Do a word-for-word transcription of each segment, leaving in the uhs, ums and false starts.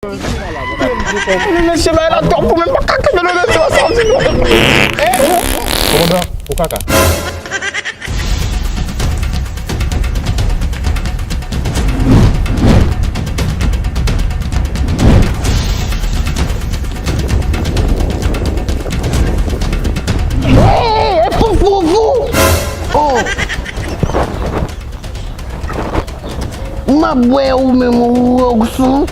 Mesye, bay la twòp pou mwen, pa ka kenbe nan mesye sa di non. Kòmandan, ou kaka. Oh, oh, oh, oh. M ap bwè ou menm, ou, ou, ou sou.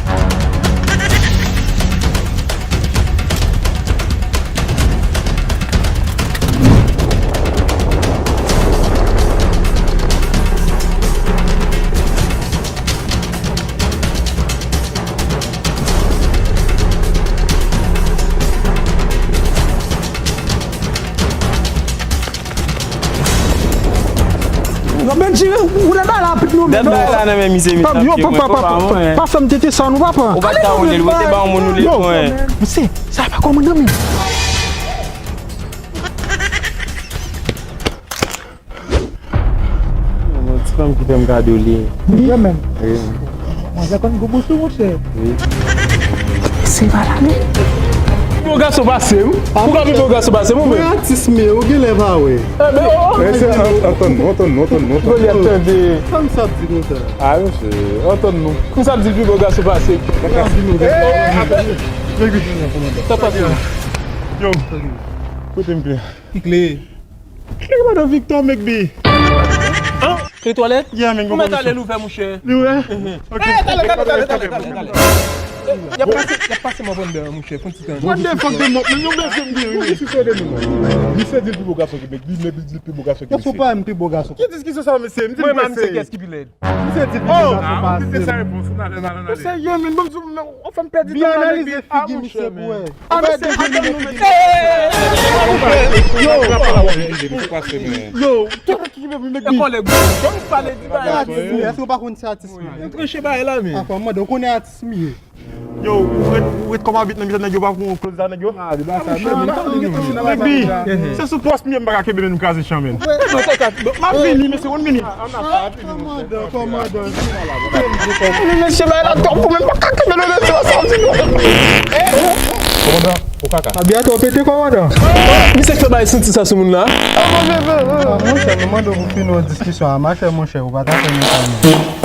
Non, Bendji, ou nan bagay la, pit nou, men non. Bay la nan men misye, misye. Yo, papa, papa, pa fè m tete sa, nou, papa. Ou pa ta woule l, ou te ba yon moun woule l, mwen. Misye, sa pa kòmandan, men. Yon ti fanm ki fè m kado li. Wi, menm. Wi. Manzè konn gwo bouch ou, monchè. Wi. Se pa la, men. Pi bo gason pase m. Ou ka pi bo gason pase m, ou menm. Mwen atis, men ou genlè pa wè. Mesye, antann nou, antann nou, antann nou, antann nou. Goliath, tande. Sa m sa ap di konsa? A, mesye, antann nou. M sa ap di l pi bo gason pase m. Sa pase m. Yo, kote m kle? Ki kle? Kle madan Victor, Mekbi. An? Kle twalèt? Yeah, men. Ou mèt ale l ouvè, monchè. Li ouvè? Ok. Eh, talè, talè, talè, talè, talè, talè. Y ap pase, y ap pase m andedan, monchè, fon ti tan. What the fuck de mòp, men yon bèf m gen, wi. Ki sou de nou? Misye di l pi bo gason ke Mekbi, Mekbi di l pi bo gason ke misye. Kès ou pa m pi bo gason? Ki diskisyon sa, mesye? M di l pa misye kès ki pi lèd. Misye di l pi bo gason pase m. Ou serye, men, bon, ou fè m pèdi tan avèk li. Byen analize figi misye pou wè. A, mesye, antann nou, mesye. Yo, yo, yo, kòlèg, jan m pale di bagay la, men. Èske w pa konn se atis m ye? Ou tranche bagay la, men. Ankò, m mande, ou konnen atis m ye? Yo, ou ret, ou ret kòm abit nan mitan nèg yo, pa pou yon kloz la, nèg yo. A, di ba sa, non, non, non, non, non. Mekbi, se sou pòs m ye, m pa ka kenbe men m kraze chan, men. Non, tèt, m ap vini, mesye, m vini. Kòmandan, kòmandan. Mesye, bay la twòp pou mwen, m pa ka kenbe nan mesye sa di non. Kòmandan, ou kaka. Abiyatè w pete, kòmandan. Misye k fè bay santi sa sou moun la. A, monchè, nou mande w pou fini yon diskisyon a, machè, monchè, ou pa ta fè nou sa, non.